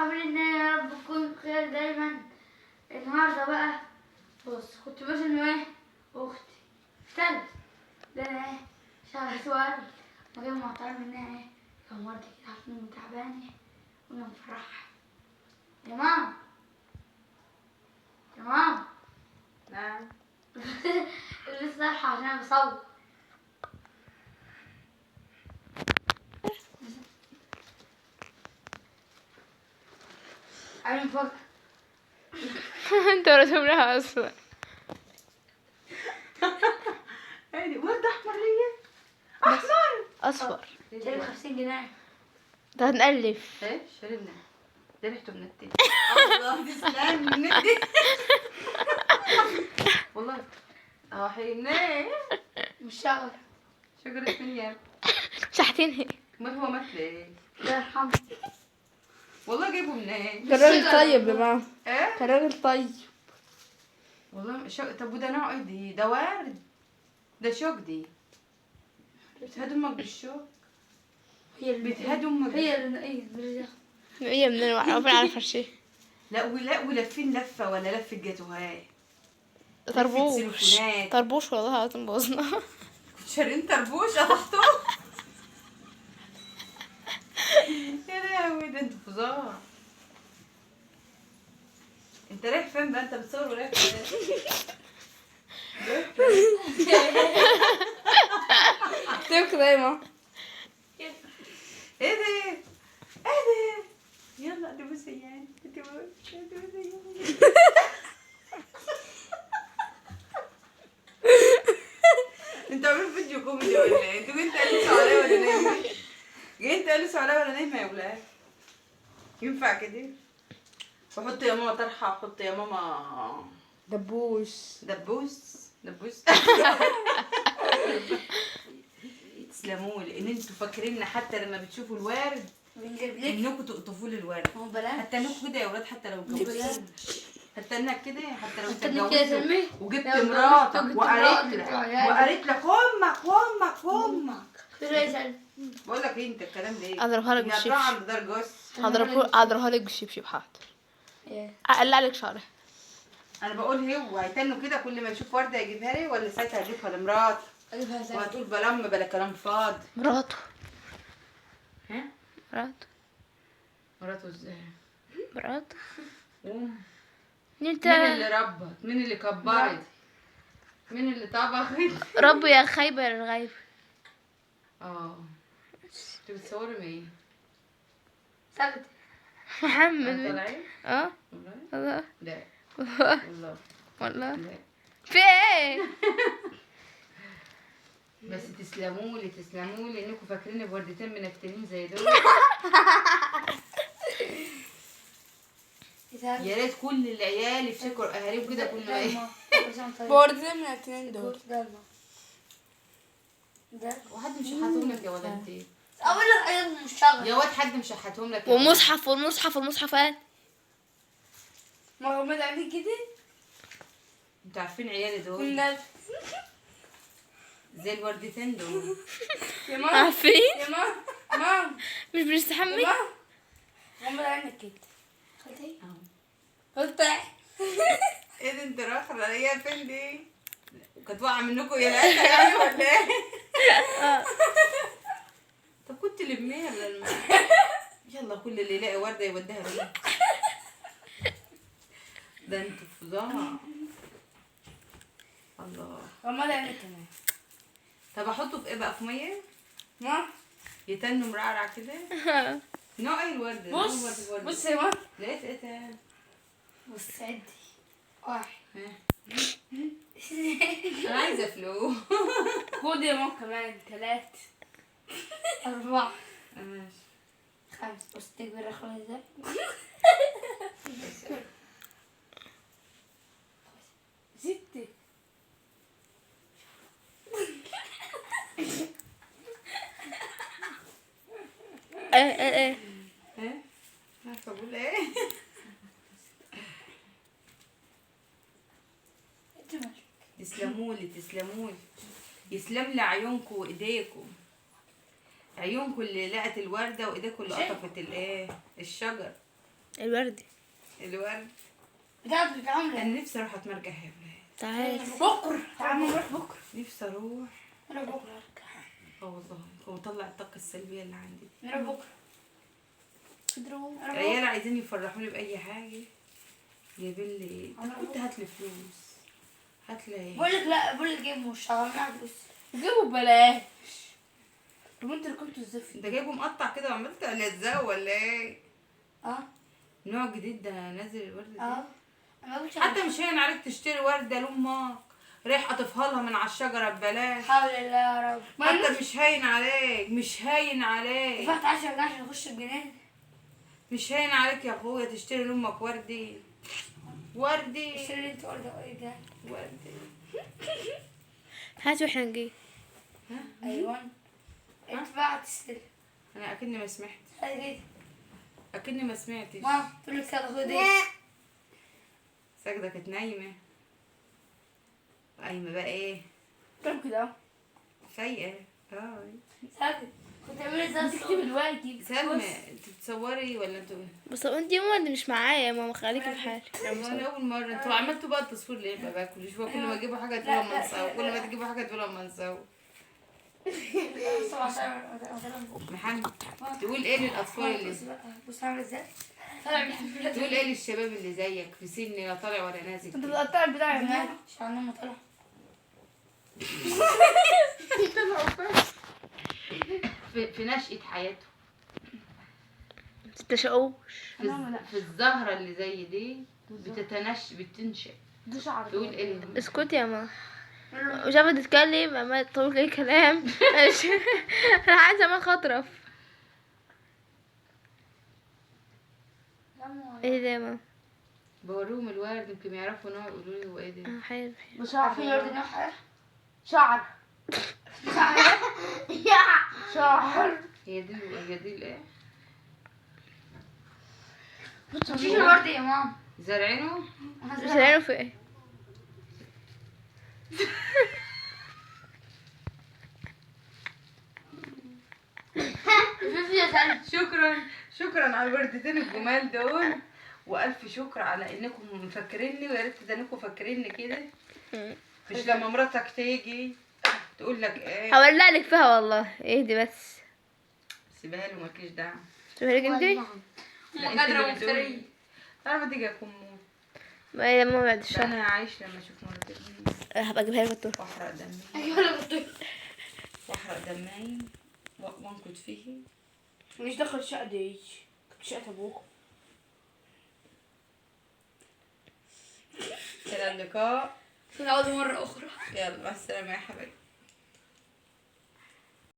عاملين ايه؟ يا رب تكونوا بخير دايما. النهارده بقى بص، كنت مثلا ايه اختي استنى ده انا ايه شهر سؤال وجاي معطل منها ايه كان ورده كده عشان امي تعبانة وانا مفرحة. يا ماما يا ماما. نعم. لسه صالحه عشان انا بصور. عامل مفاجأة. انت وريتهم لها اصلا. ادي ورد احمر ليا، احمر اصفر. شارب 50 جنيه. ده هنألف. ايه شربنا ده ريحته من التين. الله تسلم من التين والله. اهو حيناه مش شجرة. شجرة مين يا شحتين هي. امال هو مات ليه؟ الله يرحمه. والله جايبه منين؟ كان راجل طيب يا ماما. ايه؟ كان راجل طيب والله. طب وده نوع ايه دي؟ ده ورد، ده شوك دي. بتهد امك بالشوك. هي اللي بتهد امك. هي اللي ايه هي من الوعي عارفه شيء. لا ولا ولفين لفه ولا لفه جاتوهات. طربوش طربوش والله العظيم بوظنا. كنت شارين طربوش قطعته. يا لهوي ده انتوا فظاع. انت رايح فين بقى؟ انت بتصور ورايح فين؟ كده يا ماما. ايه ده؟ ايه ده؟ يلا تبوسي يعني، تبوسي تبوسي. انتوا عاملين فيديو كوميدي ولا ايه؟ انتوا جايين تقلسوا عليا ولا نايمة؟ جايين تقلسوا عليا ولا نايمة يا ولاد؟ ينفع كده؟ وحط يا ماما طرحة، وحط يا ماما دبوس دبوس دبوس. تسلموا لي ان انتوا فاكرين حتى لما بتشوفوا الورد انكم تقطفوا لي الورد. حتى انكم كده يا ولاد، حتى لو اتجوزتوا، حتى انك كده، حتى لو اتجوزت وجبت مراتك وقالت لك وقالت لك امك امك امك. بقول لك ايه انت الكلام ده ايه؟ اضربها لك بالشبشب. عند دار جوز. هضربها لك بالشبشب. حاضر. اقلع لك شعرها. انا بقول هو هيتنوا كده كل ما يشوف ورده يجيبها لي، ولا ساعتها هجيبها لمراته وهتقول بلم بلا كلام فاضي. مراته. ها؟ مراته. مراته ازاي؟ مراته. انت مين اللي ربت؟ مين اللي كبرت؟ مين اللي طبخت؟ ربي يا خايبة يا الغايبه. اه انت بتصوري مين؟ ثابت محمد. طالعين؟ اه والله. لا والله والله. لا في ايه؟ بس تسلموا لي تسلموا لي انكم فاكريني بوردتين منكتين زي دول. يا ريت كل العيال يفتكروا اهاليهم كده كل ما ايه بوردتين منكتين دول. وحد مش حاطهم لك يا واد انت؟ اقول لك ايه مش شغل يا واد، حد مش حاطهم لك. والمصحف والمصحف والمصحف قال ما غمض عينيك كده. انتوا عارفين عيالي دول زي الوردتين دول. يا ماما عارفين يا ماما ماما مش بنستحمي. غمض عينك كده. خدي افتح. ايه ده انت رايحة عليا فين دي؟ كانت واقعه منكم يا العيال يعني ولا ايه؟ طب كنت لميها ولا يلا كل اللي يلاقي ورده يوديها بيه. ده انتوا فظاع. الله. غمض عينك كمان. طب احطه في ايه بقى؟ في مية؟ ما يتنوا مرعرع كده. نوع ايه الورد ده؟ بص بص يا ماما. لقيت ايه تاني؟ بص عدي واحد. انا عايزه فلوس. خد يا ماما كمان 3 4 ماشي 5. بص تكبر خالص ازاي. 6. ايه ايه ايه ايه عارفه اقول ايه؟ تسلمولي تسلمولي، يسلم لي عيونكم وايديكم. عيونكم اللي لقت الورده وايديكم اللي قطفت الايه الشجر. الورد. الورد بتاعته بتعمل. انا نفسي اروح اتمرجح يا ولاد. تعال بكره، تعال نروح بكره. نفسي اروح. نروح بكره. اه والله وطلع الطاقة السلبية اللي عندي. نروح بكره. العيال عايزين يفرحوني بأي حاجة. جايبين لي، طب كنت هات لي فلوس. هات لي. بقول لك لا، بقول لك جيبه مش هعمل معاك فلوس. جيبوا ببلاش. طب انت ركبتوا الزفت. انت جايبه مقطع كده وعملت لزقه ولا ايه؟ اه نوع جديد ده نازل الورد ده. اه حتى مش هين عليك تشتري ورده لامك، رايح قاطفها لها من على الشجرة ببلاش. حول الله يا رب. حتى مش هين عليك، مش هين عليك. دفعت 10 جنيه عشان اخش الجنان. مش هين عليك يا اخويا تشتري لامك وردي. وردي. اشتري انت ورده. ايه ده؟ وردي. هات واحنا نجيب. ايوه ادفع تشتري. انا اكني ما سمعتش. اكني ما سمعتش. ماما تقول لك يلا خدي. ساجدة كانت نايمة. قايمة بقى ايه؟ طب كده فايقه. اه ساجدة كنت تعملي ازاي؟ تكتب الواجب. سلمى انت بتصوري ولا انتوا؟ بس انت يا ماما اللي مش معايا يا ماما، خليكي في حالك. انا اول مرة. انتوا عملتوا بقى التصوير ليه بقى؟ كل شوية كل ما تجيبوا حاجة تقولوا ما نصور، كل ما تجيبوا حاجة تقولوا ما نصور. محمد تقول ايه للاطفال اللي بص عامل ازاي؟ تقول ايه للشباب اللي زيك في سن لا طالع ولا نازل؟ انت بتقطع البتاع يا مان. مش عامل طالع. في نشأة حياته. تشقوش في الزهرة اللي زي دي بتنشأ. تقول ايه؟ اسكتي يا ماما، مش عارفة تتكلم، عمالة تقول اي كلام. انا عايزة ما خطرف. ايه ده يا ماما؟ بوريهم الورد يمكن يعرفوا نوع يقولوا لي هو ايه ده. حلو. مش عارفين الورد نوعها شعر. شعر. هي دي هي دي الايه؟ مفيش الورد يا ماما. زارعينه؟ زارعينه في ايه؟ شكرا شكرا على الوردتين الجمال دول، والف شكر على انكم مفكريني، ويا ريت تدانكم فاكريني كده. مش لما مراتك تيجي تقول لك ايه هولع لك فيها والله. اهدي بس، سيبها له مالكيش دعوه. سيبها لك انت؟ لا قادرة مفتريه. تعرفي تيجي يا كمو ما لما بعد الشهر انا عايش لما اشوف مراتي هبقى اجيبها لك بالطول. واحرق دمي. ايوه انا بالطول. واحرق دمي وانكد فيه. مش دخل الشقة دي، كنت شقه ابوك. الى اللقاء، سنعود مرة اخرى. يلا مع السلامة يا حبايبي.